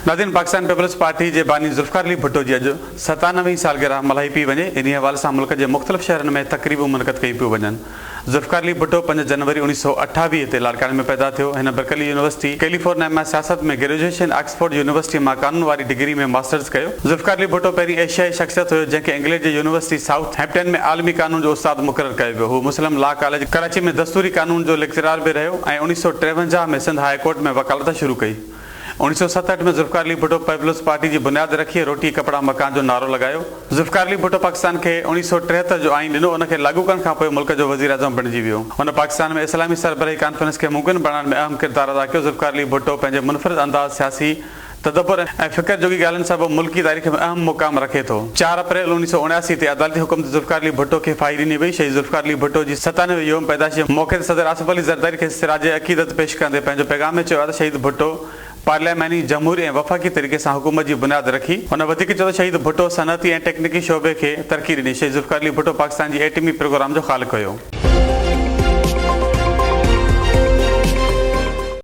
ناظرين Pakistan peoples party جي باني ذوالفقار علي ڀٽو جي اڄ 97 هين سالگرهه ملهائي پئي وڃي انهي حوالي سان ملڪ جي مختلف شهرن ۾ تقريبون منعقد ڪيون پيون وڃن ذوالفقار علي ڀٽو پنج جنوري 1928 تي لاڙڪاڻي ۾ پيدا ٿيو هن برڪلي يونيورسٽي ڪيليفورنيا مان سياست ۾ گريجوئيشن آڪسفورڊ يونيورسٽي مان قانون واري ڊگري ۾ ماسٽرز ڪيو ذوالفقار علي ڀٽو پهرين ايشيائي شخصيت هيو جنهن کي انگلينڊ جي يونيورسٽي سائوٿ هيمپٽن ۾ عالمي قانون جو استاد مقرر ڪيو ويو هو مسلم لا ڪاليج ڪراچي ۾ دستوري قانون جو ليڪچرار به رهيو ۽ 1953 ۾ سنڌ هاء ڪورٽ ۾ وڪالت شروع ڪئي. 1967 ۾ ذوالفقار علي ڀٽو پيپلز پارٽي جي بنياد رکي روٽي ڪپڙا مڪان جو نعرو لڳايو. ذوالفقار علي ڀٽو پاڪستان کي 1973 جو آئين ڏنو ان کي لاڳو ڪرڻ کانپوء ملڪ جو وزيراعظم بڻجي ويو. هن پاڪستان ۾ اسلامي سربراهي ڪانفرنس کي ممڪن بڻائڻ ۾ اهم ڪردار ادا ڪيو. ذوالفقار علي ڀٽو پنهنجي منفرد انداز سياسي تدبر ۽ فڪر جوڳي ڳالهين سبب ملڪي تاريخ ۾ اهم مقام رکي ٿو. چار اپريل 1979 تي عدالتي حڪم تي ذوالفقار علي ڀٽو کي ڦاهي ڏني وئي. شهيد ذوالفقار علي ڀٽو جي 97 يوم پيدائش جي موقعي تي صدر آصف علي زرداري کيس خراج عقيدت پيش ڪندي پنهنجو پيغام ۾ چيو آهي ته شهيد ڀٽو پارلياماني، جمهوري ۽ وفاقي طريقي سان حڪومت جي بنياد رکي. هن وڌيڪ چيو ته شهيد ڀٽو صنعتي ۽ ٽيڪنيڪي شعبي کي ترقي ڏني. شهيد ذوالفقار علي ڀٽو پاڪستان جي ايٽمي پروگرام جو خالق هيو.